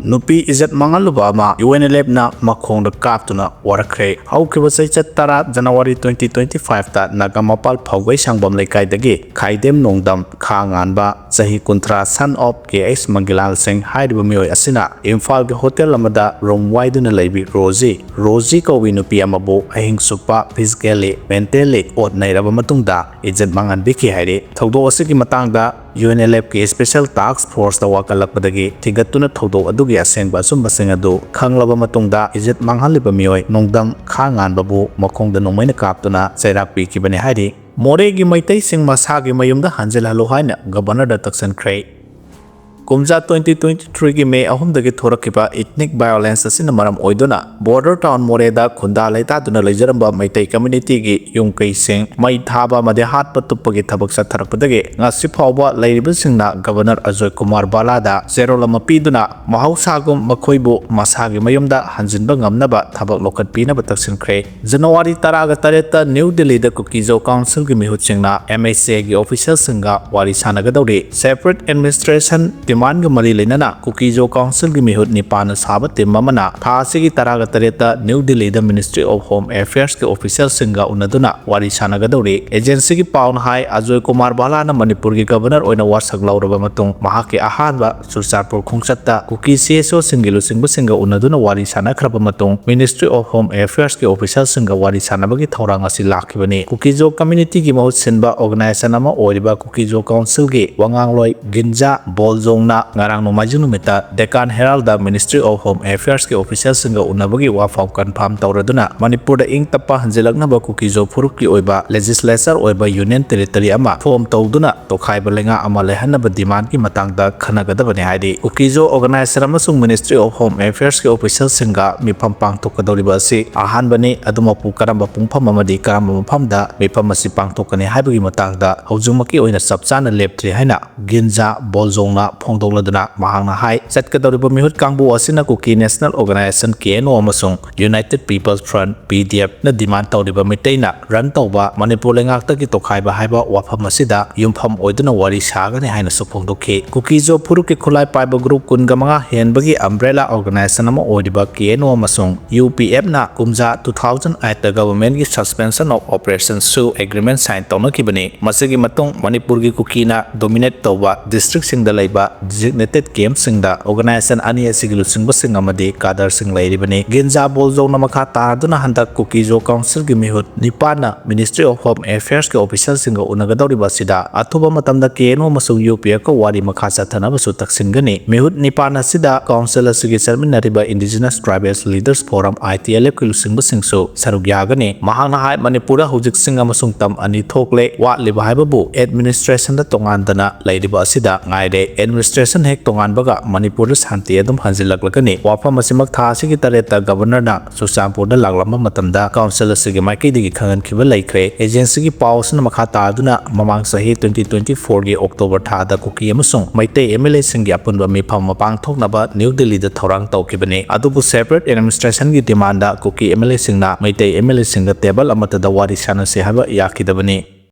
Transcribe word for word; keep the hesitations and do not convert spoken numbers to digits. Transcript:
ꯅꯨꯄꯤ ꯏꯖꯠ ꯃꯥꯡꯍꯜꯂꯨꯕ ꯑꯃ U N L ꯑꯦꯐꯅ ꯃꯈꯣꯡꯗ ꯀꯥꯞꯇꯨꯅ ꯋꯥꯔꯛꯈ꯭ꯔꯦ꯫ ꯍꯧꯈꯤꯕ ꯆꯩꯆꯠ ꯇꯔꯥ January twenty twenty five ꯇ ꯅꯥꯒꯥꯃꯄꯥꯜ ꯐꯧꯒꯩ ꯁꯪꯕꯝ ꯂꯩꯀꯥꯏꯗꯒꯤ ꯈꯥꯏꯗꯦꯝ ꯅꯣꯡꯗꯝ ꯈꯥ ꯉꯥꯟꯕ ꯆꯍꯤ ꯀꯨꯟꯊ꯭ꯔꯥ, son of K H ꯃꯪꯒꯤꯂꯥꯜ ꯁꯤꯡ ꯍꯥꯏꯔꯤꯕ ꯃꯤꯑꯣꯏ ꯑꯁꯤꯅ ꯏꯝꯐꯥꯜꯒꯤ ꯍꯣꯇꯦꯜ ꯑꯃꯗ ꯔꯨꯝ ꯋꯥꯏꯗꯨꯅ ꯂꯩꯕꯤ ꯔꯣꯖꯤ, ꯔꯣꯖꯤ ꯀꯧꯕꯤ ꯅꯨꯄꯤ ꯑꯃꯕꯨ ꯑꯍꯤꯡ ꯆꯨꯞꯄ physically, mentally ꯑꯣꯠ ꯅꯩꯔꯕ ꯃꯇꯨꯡꯗ ꯏꯖꯠ ꯃꯥꯡꯍꯟꯕꯤꯈꯤ ꯍꯥꯏꯔꯤ꯫ ꯊꯧꯗꯣꯛ ꯑꯁꯤꯒꯤ ꯃꯇꯥꯡꯗ ꯌꯨ ꯑꯦꯟ ꯑꯦꯜ ꯑꯦꯐꯀꯤ special task force ꯇ ꯋꯥꯀꯠꯂꯛꯄꯗꯒꯤ ꯊꯤꯒꯠꯇꯨꯅ ꯊꯧꯗꯣꯛ ꯑꯗꯨꯒꯤ ꯑꯁꯦꯡꯕ ꯑꯆꯨꯝꯕꯁꯤꯡ ꯑꯗꯨ ꯈꯪꯂꯕ ꯃꯇꯨꯡꯗ ꯏꯖꯠ ꯃꯥꯡꯍꯜꯂꯤꯕ ꯃꯤꯑꯣꯏ ꯅꯣꯡꯗꯝ ꯈꯥ ꯉꯥꯟꯕꯕꯨ ꯃꯈꯣꯡꯗ ꯅꯣꯡꯃꯩꯅ ꯀꯥꯞꯇꯨꯅ ꯆꯩꯔꯥꯛ ꯄꯤꯈꯤꯕꯅꯤ ꯍꯥꯏꯔꯤ꯫ ꯃꯣꯔꯦꯒꯤ ꯃꯩꯇꯩꯁꯤꯡ ꯃꯁꯥꯒꯤ ꯃꯌꯨꯝꯗ ꯍꯟꯖꯤꯜꯍꯜꯂꯨ ꯍꯥꯏꯅ ꯒꯕꯔꯅꯔꯗ ꯇꯛꯁꯤꯟꯈ꯭ꯔꯦ꯫ ꯀꯨꯝꯖꯥ twenty twenty three ꯒꯤ ꯃꯦ ꯑꯍꯨꯝꯗꯒꯤ ꯊꯣꯔꯛꯈꯤꯕ ethnic violence ꯑꯁꯤꯅ ꯃꯔꯝ ꯑꯣꯏꯗꯨꯅ ꯕꯣꯔꯗꯔ ꯇꯥꯎꯟ ꯃꯣꯔꯦꯗ ꯈꯨꯟꯗꯥ ꯂꯩꯇꯥꯗꯨꯅ ꯂꯩꯖꯔꯝꯕ ꯃꯩꯇꯩ community ꯒꯤ ꯌꯨꯝ ꯀꯩꯁꯤꯡ ꯃꯩ ꯊꯥꯕ ꯑꯃꯗꯤ ꯍꯥꯠꯄ ꯇꯨꯞꯄꯒꯤ ꯊꯕꯛ ꯆꯠꯊꯔꯛꯄꯗꯒꯤ ꯉꯁꯤ ꯐꯥꯎꯕ ꯂꯩꯔꯤꯕꯁꯤꯡꯅ ꯒꯕꯔꯅꯔ ꯑꯖꯣꯏ ꯀꯨꯃꯥꯔ ꯕꯥꯂꯥꯗ ꯆꯦꯔꯣꯜ ꯑꯃ ꯄꯤꯗꯨꯅ ꯃꯍꯧꯁꯥꯒꯨꯝ ꯃꯈꯣꯏꯕꯨ ꯃꯁꯥꯒꯤ ꯃꯌꯨꯝꯗ ꯍꯟꯖꯤꯟꯕ ꯉꯝꯅꯕ ꯊꯕꯛ ꯂꯧꯈꯠꯄꯤꯅꯕ ꯇꯛꯁꯤꯟꯈ꯭ꯔꯦ꯫ ꯖꯅꯋꯥꯔꯤ ꯇꯔꯥꯒ ꯇꯔꯦꯠꯇ ꯅ꯭ꯌꯨ ꯗꯤꯜꯂꯤꯗ ꯀꯨꯀꯤꯖꯣ ꯀꯥꯎꯟꯁꯤꯜꯒꯤ ꯃꯤꯍꯨꯠꯁꯤꯡꯅ ꯑꯦꯝ ꯑꯩꯆ ꯑꯦꯒꯤ ꯑꯣꯐꯤꯁꯤꯌꯦꯜꯁꯤꯡꯒ ꯋꯥꯔꯤ ꯁꯥꯟꯅꯒꯗꯧꯔꯤ꯫ Separate administration demandꯒ ꯃꯔꯤ ꯂꯩꯅꯅ ꯀꯨꯀꯤꯖꯣ ꯀꯥꯎꯟꯁꯤꯜꯒꯤ ꯃꯤꯍꯨꯠ ꯅꯤꯄꯥꯟꯅ ꯁꯥꯕ ꯇꯤꯝ ꯑꯃꯅ ꯊꯥ ꯑꯁꯤꯒꯤ ꯇꯔꯥꯒ ꯇꯔꯦꯠꯇ ꯅ꯭ꯌꯨ ꯗꯤꯜꯂꯤꯗ Ministry of Home Affairsꯀꯤ ꯑꯣꯐꯤꯁꯤꯌꯦꯜꯁꯤꯡꯒ ꯎꯅꯗꯨꯅ ꯋꯥꯔꯤ ꯁꯥꯟꯅꯒꯗꯧꯔꯤ꯫ ꯑꯦꯖꯦꯟꯁꯤꯒꯤ ꯄꯥꯎꯅ ꯍꯥꯏ, ꯑꯖꯣꯏ ꯀꯨꯃꯥꯔ ꯕꯥꯂꯥꯅ ꯃꯅꯤꯄꯨꯔꯒꯤ ꯒꯕꯔꯅꯔ ꯑꯣꯏꯅ ꯋꯥꯁꯛ ꯂꯧꯔꯕ ꯃꯇꯨꯡ ꯃꯍꯥꯛꯀꯤ ꯑꯍꯥꯟꯕ ꯆꯨꯔꯆꯥꯟꯄꯨꯔ ꯈꯣꯡꯆꯠꯇ ꯀꯨꯀꯤ ꯁꯤ ꯑꯦꯁ ꯑꯣꯁꯤꯡꯒꯤ ꯂꯨꯆꯤꯡꯕꯁꯤꯡꯒ ꯎꯅꯗꯨꯅ ꯋꯥꯔꯤ ꯁꯥꯟꯅꯈ꯭ꯔꯕ ꯃꯇꯨꯡ Ministry of Home Affairsꯀꯤ ꯑꯣꯐꯤꯁꯤꯌꯦꯜꯁꯤꯡꯒ ꯋꯥꯔꯤ ꯁꯥꯟꯅꯕꯒꯤ ꯊꯧꯔꯥꯡ ꯑꯁꯤ ꯂꯥꯛꯈꯤꯕꯅꯤ꯫ ꯀꯨꯀꯤꯖꯣ communityꯒꯤ ꯃꯍꯨꯠ ꯁꯤꯟꯕ organization ꯑꯃ ꯑꯣꯏꯔꯤꯕ ꯀꯨꯀꯤꯖꯣ ꯀꯥꯎꯟꯁꯤꯜꯒꯤ ꯋꯥꯉꯥꯡꯂꯣꯏ ꯒꯤꯟꯖꯥ ꯕꯣꯜꯖꯣꯡꯅ ꯉꯔꯥꯡ ꯅꯣꯡꯃꯥꯏꯖꯤꯡ ꯅꯨꯃꯤꯠꯇ Deccan Heraldꯗ Ministry of Home Affairsꯀꯤ ꯑꯣꯐꯤꯁꯤꯌꯦꯜꯁꯤꯡꯒ ꯎꯅꯕꯒꯤ ꯋꯥꯐꯥꯎ confirm ꯇꯧꯔꯗꯨꯅ ꯃꯅꯤꯄꯨꯔꯗ ꯏꯪ ꯇꯞꯄ ꯍꯟꯖꯤꯜꯂꯛꯅꯕ ꯀꯨꯀꯤꯖꯣ ꯐꯨꯔꯨꯞꯀꯤ ꯑꯣꯏꯕ legislature ꯑꯣꯏꯕ union territory ꯑꯃ form ꯇꯧꯗꯨꯅ ꯇꯣꯈꯥꯏꯕ ꯂꯩꯉꯥꯛ ꯑꯃ ꯂꯩꯍꯟꯅꯕ demandꯀꯤ ꯃꯇꯥꯡꯗ ꯈꯟꯅꯒꯗꯕꯅꯤ ꯍꯥꯏꯔꯤ꯫ ꯀꯨꯀꯤꯖꯣ organization ꯑꯃꯁꯨꯡ Ministry of Home Affairsꯀꯤ ꯑꯣꯐꯤꯁꯤꯌꯦꯜꯁꯤꯡꯒ ꯃꯤꯐꯝ ꯄꯥꯡꯊꯣꯛꯀꯗꯧꯔꯤꯕ ꯑꯁꯤ ꯑꯍꯥꯟꯕꯅꯤ꯫ ꯑꯗꯨꯃꯛꯄꯨ ꯀꯔꯝꯕ ꯄꯨꯡꯐꯝ ꯑꯃꯗꯤ ꯀꯔꯝꯕ ꯃꯐꯝꯗ ꯃꯤꯐꯝ ꯑꯁꯤ ꯄꯥꯡꯊꯣꯛꯀꯅꯤ ꯍꯥꯏꯕꯒꯤ ꯃꯇꯥꯡꯗ ꯍꯧꯖꯤꯛꯃꯛꯀꯤ ꯑꯣꯏꯅ ꯆꯞ ꯆꯥꯅ ꯂꯦꯞꯇ꯭ꯔꯤ ꯍꯥꯏꯅ ꯒꯤꯟꯖꯥ ꯕꯣꯜꯖꯣꯡꯅ ꯐꯣꯡ ꯐꯣꯡꯗꯣꯛꯂꯗꯨꯅ ꯃꯍꯥꯛꯅ ꯍꯥꯏ, ꯆꯠꯀꯗꯧꯔꯤꯕ ꯃꯤꯍꯨꯠ ꯀꯥꯡꯕꯨ ꯑꯁꯤꯅ ꯀꯨꯀꯤ ꯅꯦꯁꯅꯦꯜ ꯑꯣꯔꯒꯅꯥꯏꯖꯦꯁꯟ, ꯀꯦ ꯑꯦꯟ ꯑꯣ, ꯑꯃꯁꯨꯡ ꯌꯨꯅꯥꯏꯇꯦꯗ ꯄꯤꯄꯜꯁ ꯐ꯭ꯔꯟꯠ, ꯄꯤ ꯗꯤ ꯑꯦꯐ, ꯅ ꯗꯤꯃꯥꯟ ꯇꯧꯔꯤꯕ ꯃꯤꯇꯩꯅ ꯔꯟ ꯇꯧꯕ ꯃꯅꯤꯄꯨꯔ ꯂꯩꯉꯥꯛꯇꯒꯤ ꯇꯣꯈꯥꯏꯕ ꯍꯥꯏꯕ ꯋꯥꯐꯝ ꯑꯁꯤꯗ ꯌꯨꯝꯐꯝ ꯑꯣꯏꯗꯨꯅ ꯋꯥꯔꯤ ꯁꯥꯒꯅꯤ ꯍꯥꯏꯅꯁꯨ ꯐꯣꯡꯗꯣꯛꯈꯤ꯫ ꯀꯨꯀꯤꯖꯣ ꯐꯨꯔꯨꯞꯀꯤ ꯈꯨꯠꯂꯥꯏ ꯄꯥꯏꯕ ꯒ꯭ꯔꯨꯞ ꯀꯨꯟꯒ ꯃꯉꯥ ꯍꯦꯟꯕꯒꯤ ꯑꯝꯕ꯭ꯔꯦꯂꯥ ꯑꯣꯔꯒꯅꯥꯏꯖꯦꯁꯟ ꯑꯃ ꯑꯣꯏꯔꯤꯕ ꯀꯦ ꯑꯦꯟ ꯑꯣ ꯑꯃꯁꯨꯡ ꯌꯨ ꯄꯤ ꯑꯦꯐꯅ ꯀꯨꯝꯖꯥ two thousand eight ꯒꯚꯔꯟꯃꯦꯟꯠꯀꯤ suspension of operation ꯁꯨ ꯑꯦꯒ꯭ꯔꯤꯃꯦꯟꯠ ꯁꯥꯏꯟ ꯇꯧꯅꯈꯤꯕꯅꯤ꯫ ꯃꯁꯤꯒꯤ ꯃꯇꯨꯡ ꯃꯅꯤꯄꯨꯔꯒꯤ ꯀꯨꯀꯤꯅ ꯗꯣꯃꯤꯅꯦꯠ ꯇꯧꯕ ꯗꯤꯁꯇ꯭ꯔꯤꯛꯁꯤꯡꯗ ꯂꯩꯕ ꯗꯤꯖꯤꯒꯅꯦꯇꯦꯗ ꯀꯦꯝꯞꯁꯤꯡꯗ ꯑꯣꯔꯒꯅꯥꯏꯖꯦꯁꯟ ꯑꯅꯤ ꯑꯁꯤꯒꯤ ꯂꯨꯆꯤꯡꯕꯁꯤꯡ ꯑꯃꯗꯤ ꯀꯥꯗꯔꯁꯤꯡ ꯂꯩꯔꯤꯕꯅꯤ꯫ ꯒꯤꯟꯖꯥ ꯕꯣꯜꯖꯧꯅ ꯃꯈꯥ ꯇꯥꯗꯨꯅ ꯍꯟꯗꯛ ꯀꯨꯀꯤꯖꯣ ꯀꯥꯎꯟꯁꯤꯜꯒꯤ ꯃꯤꯍꯨꯠ ꯅꯤꯄꯥꯟꯅ ꯃꯤꯅꯤꯁꯇ꯭ꯔꯤ ꯑꯣꯐ ꯍꯣꯝ ꯑꯦꯐꯤꯌꯔꯁꯀꯤ ꯑꯣꯐꯤꯁꯔꯁꯤꯡꯒ ꯎꯅꯒꯗꯧꯔꯤꯕ ꯑꯁꯤꯗ ꯑꯊꯨꯕ ꯃꯇꯝꯗ ꯀꯦ ꯑꯦꯟ ꯑꯣ ꯑꯃꯁꯨꯡ ꯌꯨ ꯄꯤ ꯑꯦꯐꯀ ꯋꯥꯔꯤ ꯃꯈꯥ ꯆꯠꯊꯅꯕꯁꯨ ꯇꯛꯁꯤꯟꯒꯅꯤ꯫ ꯃꯤꯍꯨꯠ ꯅꯤꯄꯥꯟ ꯑꯁꯤꯗ ꯀꯥꯎꯟꯁꯤꯜ ꯑꯁꯤꯒꯤ ꯆꯠꯃꯤꯟꯅꯔꯤꯕ ꯏꯟꯗꯤꯖꯤꯅꯁ ꯇ꯭ꯔꯥꯏꯕꯦꯜꯁ ꯂꯤꯗꯔꯁ ꯐꯣꯔꯝ, ꯑꯥꯏ ꯇꯤ ꯑꯦꯜ ꯑꯦꯐꯀꯤ ꯂꯨꯆꯤꯡꯕꯁꯤꯡꯁꯨ ꯁꯔꯨꯛ ꯌꯥꯒꯅꯤ꯫ ꯃꯍꯥꯛꯅ ꯍꯥꯏ, ꯃꯅꯤꯄꯨꯔꯗ ꯍꯧꯖꯤꯛ ꯁꯤꯡ ꯑꯃꯁꯨꯡ ꯇꯝ ꯑꯅꯤ ꯊꯣꯛꯂꯦ, ꯋꯥꯠꯂꯤꯕ ꯍꯥꯏꯕꯕꯨ ꯑꯦꯗꯃꯤꯅꯤꯁꯇ꯭ꯔꯦꯁꯟꯗ ꯇꯣꯉꯥꯟꯗꯅ ꯂꯩꯔꯤꯕ ꯑꯁꯤꯗ ꯉꯥꯏꯔꯦ꯫ ꯑꯦꯗꯃꯤꯅꯤꯁꯇ꯭ꯔꯦꯁꯟ ꯍꯦꯛ ꯇꯣꯉꯥꯟꯕꯒ ꯃꯅꯤꯄꯨꯔꯗ ꯁꯥꯟꯇꯤ ꯑꯗꯨꯝ ꯍꯟꯖꯤꯜꯂꯛꯂꯒꯅꯤ꯫ ꯋꯥꯐꯝ ꯑꯁꯤꯃꯛ ꯊꯥ ꯑꯁꯤꯒꯤ ꯇꯔꯦꯠꯇ ꯒꯕꯔꯅꯔꯅ ꯆꯨꯔꯆꯥꯟꯄꯨꯔꯗ ꯂꯥꯛꯂꯝꯕ ꯃꯇꯝꯗ ꯀꯥꯎꯟꯁꯤꯜ ꯑꯁꯤꯒꯤ ꯃꯥꯏꯀꯩꯗꯒꯤ ꯈꯪꯍꯟꯈꯤꯕ ꯂꯩꯈ꯭ꯔꯦ꯫ ꯑꯦꯖꯦꯟꯁꯤꯒꯤ ꯄꯥꯎ ꯑꯁꯤꯅ ꯃꯈꯥ ꯇꯥꯗꯨꯅ ꯃꯃꯥꯡ ꯆꯍꯤ twenty twenty four ꯒꯤ ꯑꯣꯛꯇꯣꯕꯔ ꯊꯥꯗ ꯀꯨꯀꯤ ꯑꯃꯁꯨꯡ ꯃꯩꯇꯩ ꯑꯦꯝ ꯑꯦꯜ ꯑꯦꯁꯤꯡꯒꯤ ꯑꯄꯨꯟꯕ ꯃꯤꯐꯝ ꯑꯃ ꯄꯥꯡꯊꯣꯛꯅꯕ ꯅ꯭ꯌꯨ ꯗꯤꯜꯂꯤꯗ ꯊꯧꯔꯥꯡ ꯇꯧꯈꯤꯕꯅꯤ꯫ ꯑꯗꯨꯕꯨ ꯁꯦꯄꯔꯦꯠ ꯑꯦꯗꯃꯤꯅꯤꯁꯇ꯭ꯔꯦꯁꯟꯒꯤ ꯗꯤꯃꯥꯟꯗ ꯀꯨꯀꯤ ꯑꯦꯝ ꯑꯦꯜ ꯑꯦꯁꯤꯡꯅ ꯃꯩꯇꯩ ꯑꯦꯝ ꯑꯦꯜ ꯑꯦꯁꯤꯡꯒ ꯇꯦꯕꯜ ꯑꯃꯠꯇꯗ ꯋꯥꯔꯤ ꯁꯥꯟꯅꯁꯤ ꯍꯥꯏꯕ ꯌꯥꯈꯤꯗꯕꯅꯤ꯫